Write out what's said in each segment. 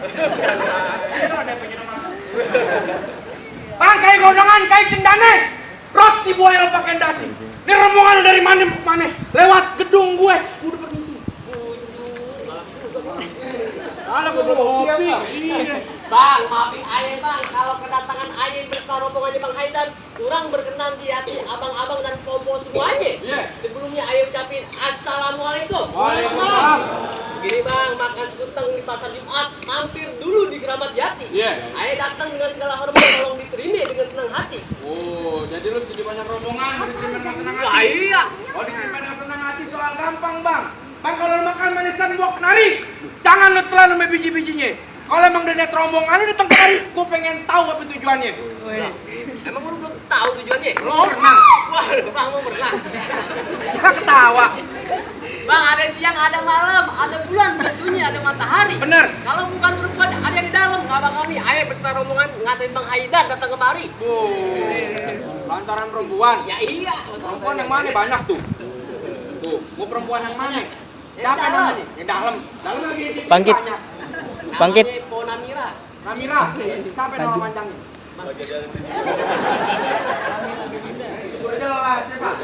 Itu ada pengen masuk. Bang, kayak gondongan, kayak cendane. Roti buaya lo pakai dasi. Ini rombongan dari mana ke mana? Lewat gedung gue. Udah permisi. Kalau gue belum kopi. Iya. Bang, maafin ayah bang, kalau kedatangan ayah bersama rombongannya Bang Haidar kurang berkenan di hati abang-abang dan kompo semuanya. Iya. Sebelumnya ayah ucapin Assalamualaikum. Waalaikumsalam. Begini bang, makan sekuteng di pasar Jumat, mampir dulu di Keramat Jati. Iya. Ayah datang dengan segala hormat, tolong diterima dengan senang hati. Oh, jadi lu setuju banyak rombongan, diterima dengan senang Lah hati? iya. Oh, diterima dengan senang hati soal gampang, Bang. Bang, kalau lu makan manisan buah kenari, jangan lu telan sama biji-bijinya. Kalau emang udah niat rombongan lu datang kemari, gue pengen tahu apa tujuannya. Lah, emang lu belum tahu tujuannya? Lu berenang. Wah, bang mau berenang. Kita ketawa. Bang, ada siang, ada malam, ada bulan, tentunya ada matahari. Bener. Kalau bukan perempuan, ada yang di dalam. Nggak bakal nih, ayah beserta rombongan ngatain Bang Haidar datang kemari. Lantaran perempuan. Ya iya. Perempuan yang mana banyak tuh? Tuh, mau perempuan yang mana? Siapa dalam. namanya? Yang dalam. Dalam lagi. Bangkit. Banyak. Bangkit. Namanya Po Namira. Namira. Sampai nama panjangnya. Sudah jelas ya Pak.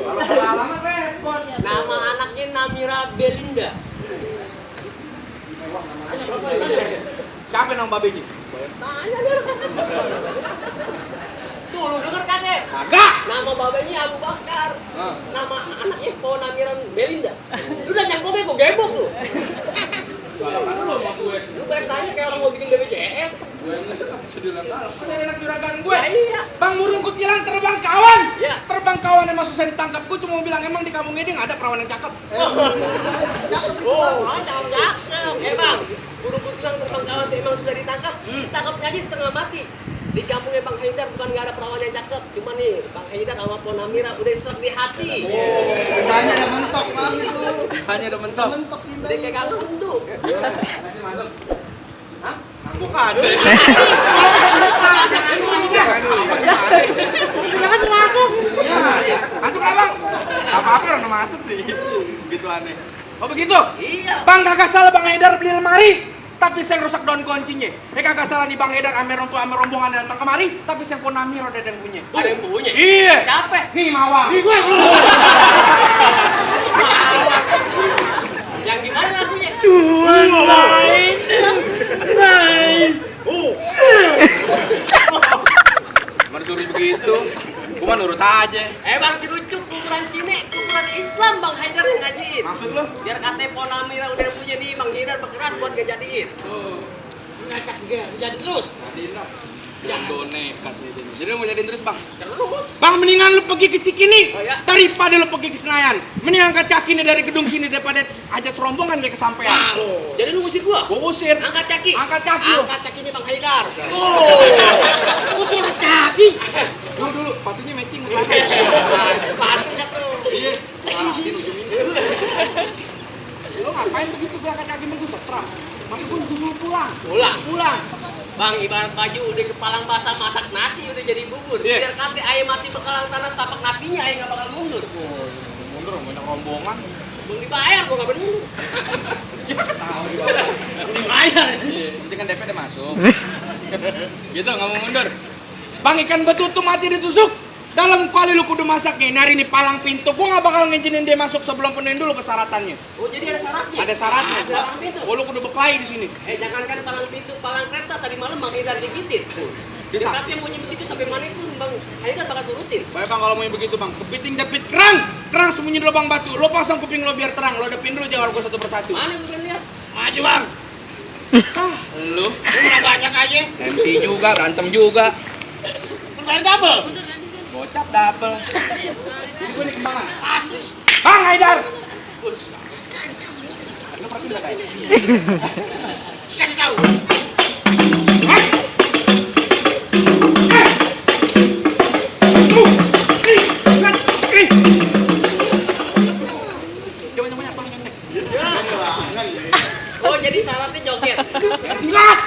Kalau salah alamat repot. Nama anaknya Namira Belinda. Siapa nama babenya? Tanya dia. Tuh, lu denger kagak? Agak. Nama babenya Abu Bakar. Hah. Nama anaknya Po Namira Belinda. Lu udah nyangkongnya gue gebok lu. Kan lu sama gue. Lu banyak tanya kayak orang mau bikin BPJS. Gue yang nggak sedih tahu. Kan ada anak juragan gue. Ya iya. Bang burung kutilan terbang kawan. Iya. Terbang kawan emang susah ditangkap. Gue cuma mau bilang emang di kampung ini nggak ada perawan yang cakep. Oh, jangan cakep. Bang, burung kutilang terbang kawan sih emang susah ditangkap. Tangkapnya aja setengah mati. Di kampungnya Bang Haidar bukan nggak ada perawan yang cakep, cuma nih Bang Haidar sama Po Namira udah seret di hati. Tanya udah mentok bang itu. Hanya udah mentok. Mentok Udah cinta. kayak kamu tuh. Masih masuk. Hah? Ngangguk aja. Jangan masuk. Iya. Masuk lah bang. Apa-apa orang masuk sih. Gitu aneh. Oh begitu? Iya. Bang kagak salah Bang Haidar beli lemari. Tapi saya rusak daun kuncinya. Kagak salah nih Bang Haidar ame rombongan yang datang kemari. Tapi saya pun Namiro ada yang punya. Ada yang punya. Iya. Siapa? Nih Mawang. Nih gue. Yang gimana lagunya? Mana suruh begitu? Gua mah nurut aja. Bang Cirucuk, ukuran Cine, ukuran Islam Bang Haidar yang ngajiin. Maksud lu? Biar kata Po Namira udah punya nih Bang Haidar berkeras buat ngejadiin. Ngacak juga, jadi terus. Jadiin dong. Yang nekat nih. Jadi lu mau jadiin terus bang? Terus. Bang mendingan lu pergi ke Cikini Oh, ya? daripada lu pergi ke Senayan. Mending angkat kaki nih dari gedung sini daripada ajak rombongan kayak kesampean. Jadi lu ngusir gua? Gua usir. Angkat kaki. Angkat kaki lu. Angkat kakinya Bang Haidar. Usir kaki. Dulu sepatunya matching. Pasti dah tuh. Iya. Marahin ujung ini. Lu ngapain begitu gue angkat kaki menggu setrap? Masuk gua dulu pulang. Pulang. Bang, ibarat baju udah kepalang basah masak nasi udah jadi bubur. Iya. Biar kate ayam mati bakalan tanah tapak napinya ayam gak bakal mundur. Mundur banyak rombongan. Belum dibayar gua gak mundur. Tahu dibayar. Dibayar. Iya, penting kan DP udah masuk. Gitu nggak mau mundur. Bang ikan betutu mati ditusuk. Dalam kali lu kudu masaknya, nari nih palang pintu. Gua nggak bakal ngizinin dia masuk sebelum penuhin dulu persyaratannya. Oh, jadi ada syaratnya? Ada syaratnya. Ada palang pintu. Gua lu kudu berkelahi di sini. Jangankan palang pintu, palang kereta tadi malam Bang Haidar digitir. Bisa. Dia katanya maunya begitu sampai mana pun Bang Haidar bakal turutin. Baik bang kalau mau begitu bang. Kepiting dapit kerang sembunyi di lubang batu. Lo pasang kuping lo biar terang. Lo depin dulu jangan gua satu persatu. Mana yang belum lihat? Maju bang. Lu banyak aja. MC juga, berantem juga. Berbayar double. Bocap double. Jadi gue nih kembangan. Pasti. Bang Haidar. Lu perhatiin nggak kayak? Kasih tahu. Hah? Coba banyak tolong nyontek. Oh, jadi syaratnya joget. Silat.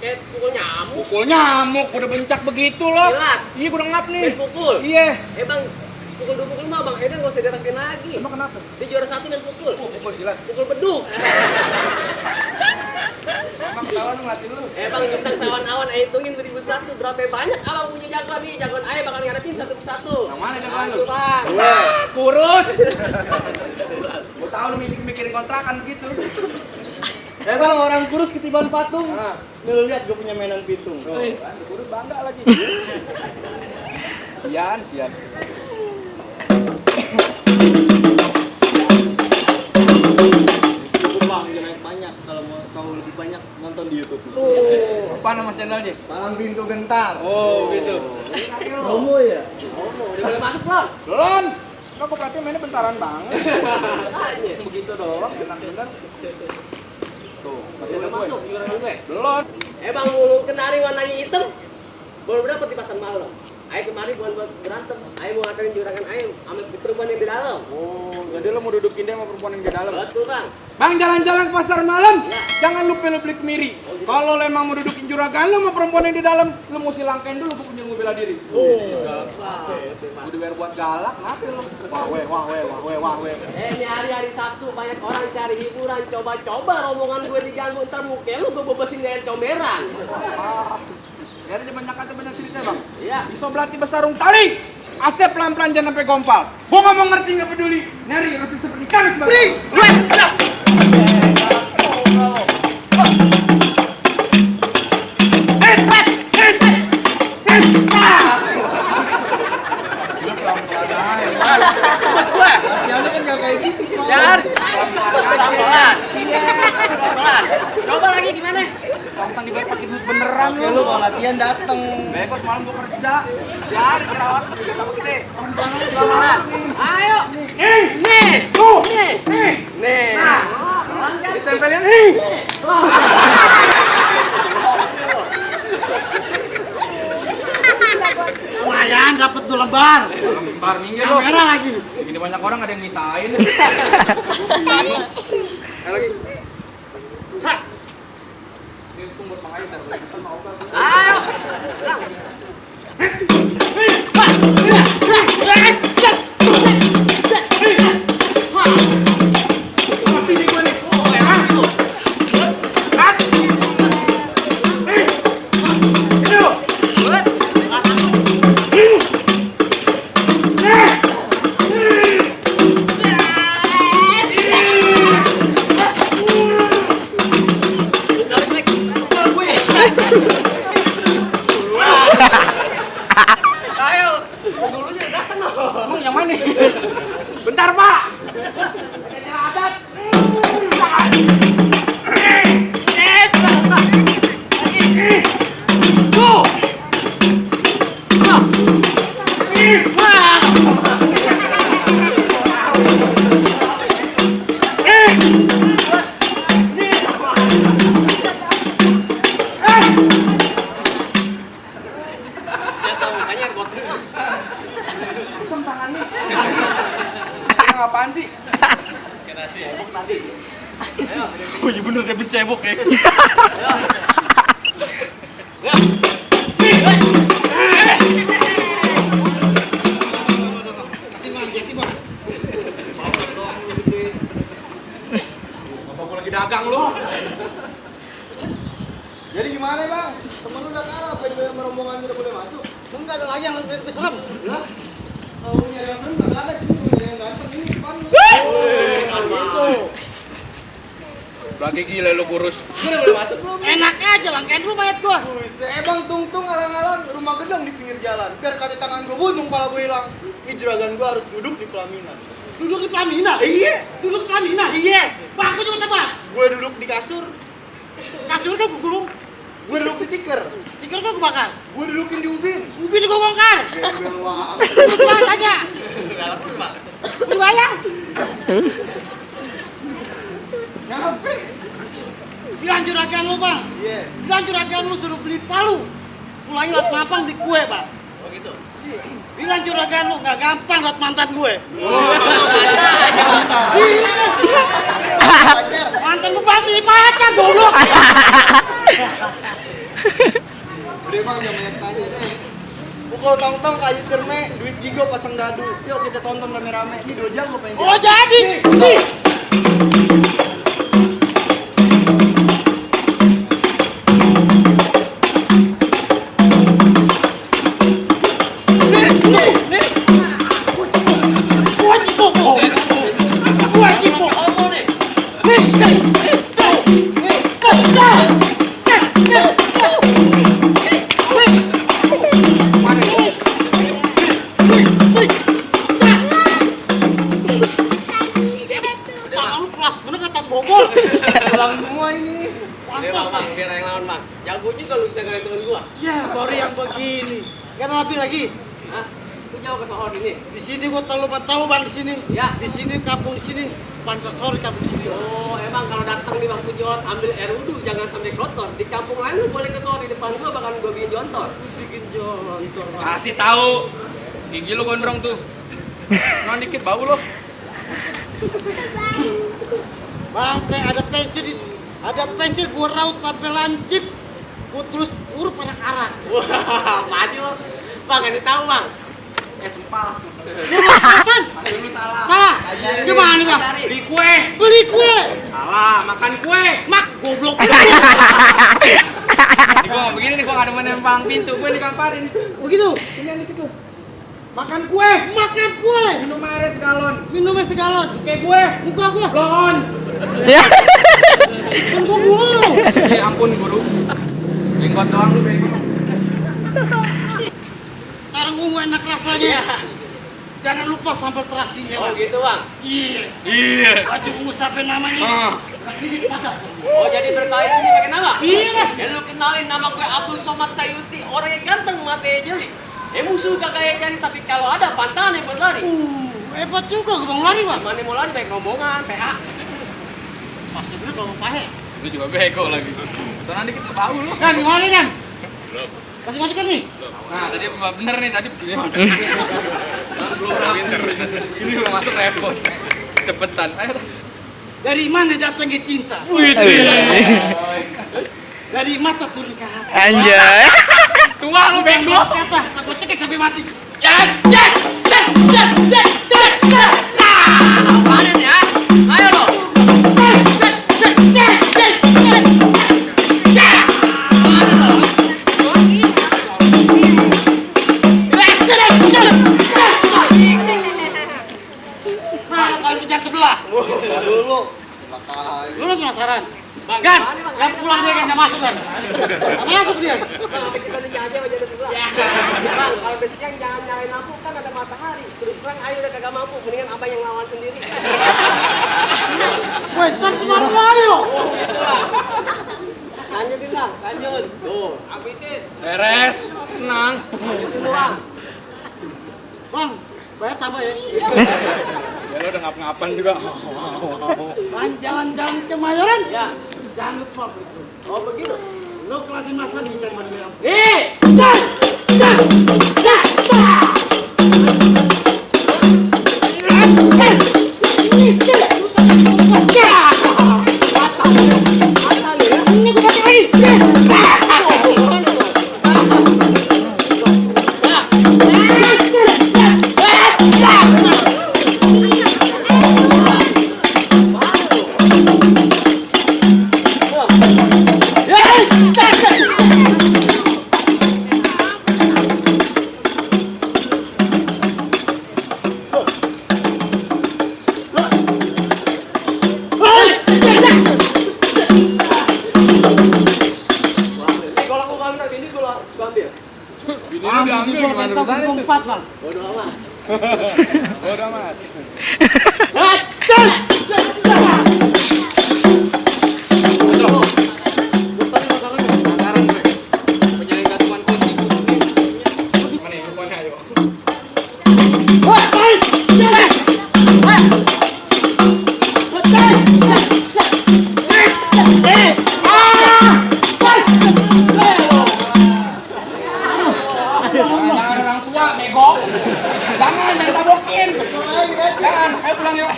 Kayak pukul nyamuk. Pukul nyamuk udah bencak begitu loh. Silat. Iya gue udah ngap nih. Main pukul. Iya. Bang, pukul 25 Bang Haidar nggak usah dirasain lagi. Emang kenapa? Dia juara 1 main pukul. Pukul silat. Pukul beduk. Emang kawan ngeliatin lu. Bang bintang sawan awan ayo hitungin 2001 berapa banyak abang punya jagoan nih, jagoan ayah bakal ngadepin satu persatu. Yang mana jagoan Aduh, lu? Bang. Kurus. Gua tahu lu mikirin kontrakan gitu. Bang, orang kurus ketiban patung. Nah. Nih lu lihat gue punya mainan pitung. Kurus bangga lagi. Sian. Bang, jangan banyak. Kalau mau tahu lebih banyak nonton di YouTube. Apa nama channelnya? Palang Pintu Gentar. Oh, gitu. Promo ya? Udah boleh masuk belum? Belum. Kok berarti mainnya bentaran banget. Makanya. Begitu doang, enak bener. Tuh, masih ada Boleh gue. masuk juragan gue. Belum. Bang, kenari warnanya hitam. Boleh berapa di pasar malam? Ayo kemari bukan buat berantem. Ayo mau ngatarin juragan ayo sama perempuan yang di dalam. Oh, jadi lo mau dudukin dia sama perempuan yang di dalam? Betul, Bang. Bang, jalan-jalan ke pasar malam, Ya. jangan lupa lu beli kemiri. Kalau lo emang mau dudukin juragan lo sama perempuan yang di dalam, lo mesti langkain dulu gue punya ilmu bela diri. Gue dibayar buat galak, kenapa lo? Wah weh. Ini hari-hari Sabtu banyak orang cari hiburan, coba-coba rombongan gue diganggu, ntar muka lu gue bebesin dari comberan. Jadi banyak kata banyak cerita bang. Iya. Bisa belati besarung tali. Asep pelan-pelan jangan sampai gompal. Gua nggak mau ngerti nggak peduli. Nyari rasa seperti kami sebagai. Mas gue. Latihannya kan gak kayak gitu sih. Jar. Pelan-pelan. Pelan-pelan. Coba lagi gimana? Tantang dibayar pakai duit beneran Oke, lu mau latihan dateng. Beko semalam gua kerja. Jar, perawat udah tahu sih. Pelan-pelan. Ayo. Nih, tuh, Nih. Nih. ditempelin nih. Lumayan dapat 2 lembar. Lembar minggir lo. Kamera lagi. Segini banyak orang ada yang misahin. Lagi. Ini tunggu buat Bang Haidar, kita mau obat. Ayo. Masih di gua nih. Ayo. Dulunya datang loh. Emang yang mana? Bentar, Pak. Ada adat. Tuh. Saya tahu makanya gua terima. Asam tangannya. Yang apaan sih? Kena cebok tadi. Oh iya bener dia habis cebok ya. Ya. Apa gua lagi dagang lu? Jadi gimana bang? Temen lu udah kalah, apa yang rombongan udah boleh masuk? Enggak ada lagi yang lebih serem. Lah, kalau nyari yang serem nggak ada, cuma nyari yang ganteng ini depan. Gitu. Lagi gila lu kurus. Gue udah boleh masuk belum? Enak aja langkain dulu mayat gua. Bang tungtung alang-alang rumah gedang di pinggir jalan. Biar kata tangan gue buntung, pala gue hilang. Ini juragan gue harus duduk di pelaminan. Duduk di pelaminan. Iya, Duduk di pelaminan. iya. Bang, gua juga tebas. Gue duduk di kasur, Kasur gua gulung. gue duduk di tikar, Tikar gua bakar. gue dudukin di ubin. Ubin gua bongkar. Gembel wah. Duduk gua aja. Lu bayang. Nyampe. Bilang juragan lu, Bang. Iya. Bilang juragan lu suruh beli palu. Pulangnya lat mampang di kue, Bang. Oh gitu. Bilang juragan lu nggak gampang lat mantan gue. Pacar. Mantan gua pasti pacar dulu. Udah bang, jangan banyak tanya deh. Pukul tong-tong kayu cermek, duit jigo pasang dadu. Yuk kita tonton rame-rame. Ini 2 jam gue pengen. Oh jadi. Nih. Pulang semua ini. Ini bang, biar yang lawan bang. Jago juga lu bisa ngalahin temen gua. Ya baru yang begini. Kan lebih lagi. Hah? Lu jauh ke sohor ini. Di sini gua tahu bang di sini. Ya. Di sini kampung di sini. Pantas sore kampung sini. Oh, emang kalau datang nih bang tujuan ambil air wudhu jangan sampai kotor. Di kampung lain lu boleh ke sohor, di depan gua bakal gua bikin jontor. Bikin jontor. Kasih tahu. Gigi lu gondrong tuh. Ngon dikit bau lo. Bang, kayak ada pensil gua raut sampai lancip. Gua terus urut anak-anak. Wah, maju lo. Bang, ini tahu bang. Sempal. Hasan, Lu salah. salah. Gimana nih bang? Beli kue. Beli kue. Salah, makan kue. Mak, goblok. Ini gua nggak begini nih, gua nggak ada menempang pintu. Gue dikamparin. Begitu. Ini yang dikit tuh. Makan kue. Makan kue. Minum air segalon. Minumnya segalon. Kayak gue. Muka gua. Blon. Kan gua mulu. Ya ampun guru. Lingkot doang lu bego. Sekarang gua enak rasanya. Jangan lupa sambal terasinya. Oh Bang. gitu bang. Iya. Iya. Baju ungu sampai namanya. Ah. Sedikit patah. Oh jadi berkali sini pakai nama? Iya. Ya lu kenalin nama gue Abdul Somad Sayuti, orang yang ganteng matanya jeli. Musuh kagak cari tapi kalau ada pantangan yang buat lari. Hebat juga Bang lari bang. Gimana mau lari baik rombongan, PA. Masih bener Bang pahe. Lu juga bego lagi. Soalnya dikit bau lu. Kan gimana kan? Kasih masukan nih. Nah, tadi bener nih, tadi begini masuk. Belum pinter. Ini belum masuk repot. Cepetan. Ayo. Dari mana datangnya cinta? Dari mata turun ke hati. Anjay. Tua lu bego. Kata, aku cekek sampai mati. Apaan ya? Ayo lo. Nah, kalau kejar sebelah. Dulu. Makanya. Lu penasaran? Bang, Kan, gimana, Bang? yang pulang dia kan nggak masuk kan? Nggak masuk dia. Bang, kita nih aja aja di sebelah. Bang, kalau udah siang jangan nyalain lampu kan ada matahari. Terus terang ayo udah kagak mampu, mendingan abang yang lawan sendiri. Woi, kan kemana lari lo? Lanjutin bang, lanjut. Tuh, habisin. Beres. Tenang. Lanjutin lu bang. Bang, bayar tambah ya. Ya lu udah ngap-ngapan juga. Bang, jalan-jalan ke Mayoran. Ya. Jangan lupa beli. Oh begitu. Lo kelasin masa nih kan mandi lampu. Nih. Kalau aku ngantar ini gua ambil. Bini lu diambil gimana urusannya tuh? Empat bang. Bodoh amat. Bodoh amat. Penasaran gue. Penjaring gantungan kunci. Mana yang bukannya ayo. Jangan orang tua bego. Jangan tabokin. Jangan, ayo pulang yuk.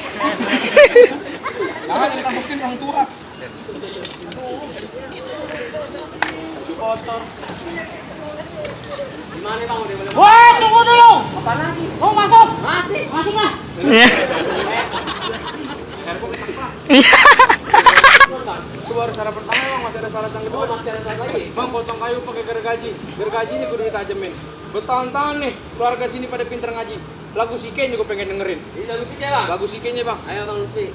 Kotor. Gimana bang? Udah boleh Woi, tunggu dulu. apa lagi? Mau masuk? Masih. Masuk lah. Itu baru syarat pertama bang, masih ada syarat yang kedua. Oh, masih ada satu lagi. Bang, potong kayu pakai gergaji. Gergajinya kudu ditajemin. Bertahun-tahun nih, keluarga sini pada pinter ngaji. Lagu si Ken juga pengen dengerin. Ini lagu musiknya bang. Lagu si Ken-nya bang. Ayo bang Lutfi.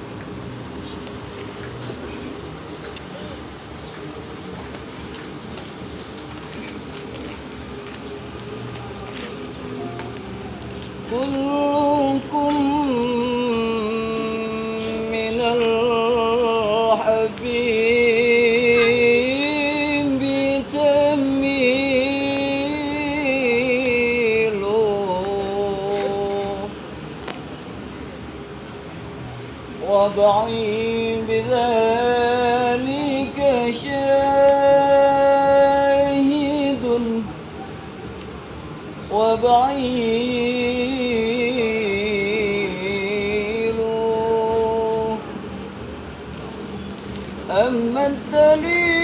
كلكم من الحبيب تميل وضعي بذلك شاهد وبعيد أما الدليل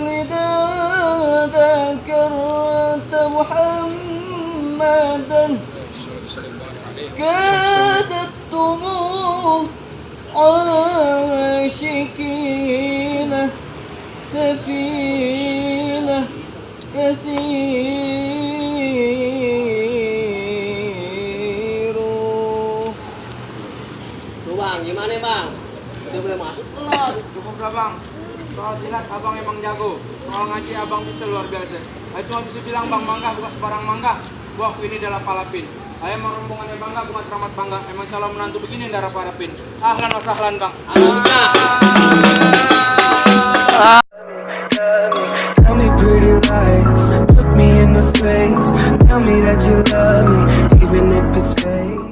إذا ذكرت محمدا كادت دموع عاشقين تفينا كثير. Tuh bang, gimana bang? Udah boleh masuk belum? Cukup lah bang. Soal silat abang emang jago. Soal ngaji abang bisa luar biasa. Saya cuma bisa bilang bang Bangga bukan sebarang Bangga. Gua aku ini adalah palapin. Saya emang rombongannya Bangga, bukan teramat Bangga. Emang calon menantu begini yang darah parapin. Ahlan wa sahlan bang. Tell me pretty lies, look me in the face. Tell me that you love me, even if it's fake.